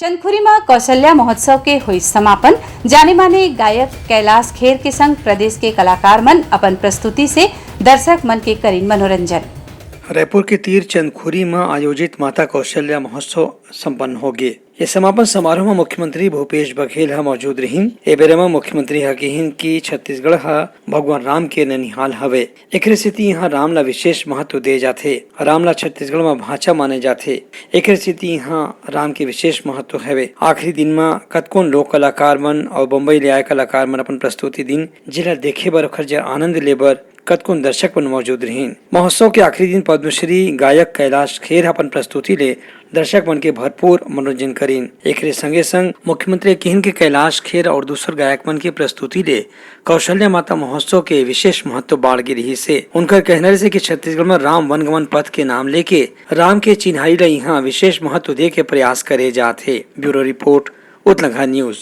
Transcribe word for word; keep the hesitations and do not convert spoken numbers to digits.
चंदखुरी म कौशल्या महोत्सव के होइस समापन। जाने माने गायक कैलाश खेर के संग प्रदेश के कलाकार मन अपन प्रस्तुति से दर्शक मन के करिन मनोरंजन। रायपुर के तीर चंदखुरी म आयोजित माता कौशल्या महोत्सव संपन्न होगे। ये समापन समारोह म मुख्यमंत्री भूपेश बघेल ह मौजूद रहिन। ए बेरा म मुख्यमंत्री ह किहिन कि छत्तीसगढ़ ह भगवान राम के ननिहाल हवे। एकरे सेती इहाँ राम ला विशेष महत्व दे जाथे। राम ला छत्तीसगढ़ म भांचा माने जाथे। एकरे सेती इहाँ राम के विशेष महत्व हवे। आखिरी दिन म कतकोन लोक कलाकार मन अउ बम्बई ले आए कलाकार मन अपन प्रस्तुति दिन, जेला देखे बर ओखर जर आनंद ले बर कतकोन दर्शक मन मौजूद रहिन। महोत्सव के आखिरी दिन पद्मश्री गायक कैलाश खेर ह अपन प्रस्तुति ले दर्शक मन के भरपूर मनोरंजन करिन। एकरे संगे संग मुख्यमंत्री किहिन के कैलाश खेर अउ दूसर गायक मन के प्रस्तुति ले कौशल्या माता महोत्सव के विशेष महत्व बाढ़ गे रिहिस हे। उनकर कहना रिहिस हे कि छत्तीसगढ़ म राम वनगमन पथ के नाम लेके राम के चिन्हारी ल इहाँ विशेष महत्व दे के प्रयास करे जात हे। ब्यूरो रिपोर्ट, उतलंघा न्यूज।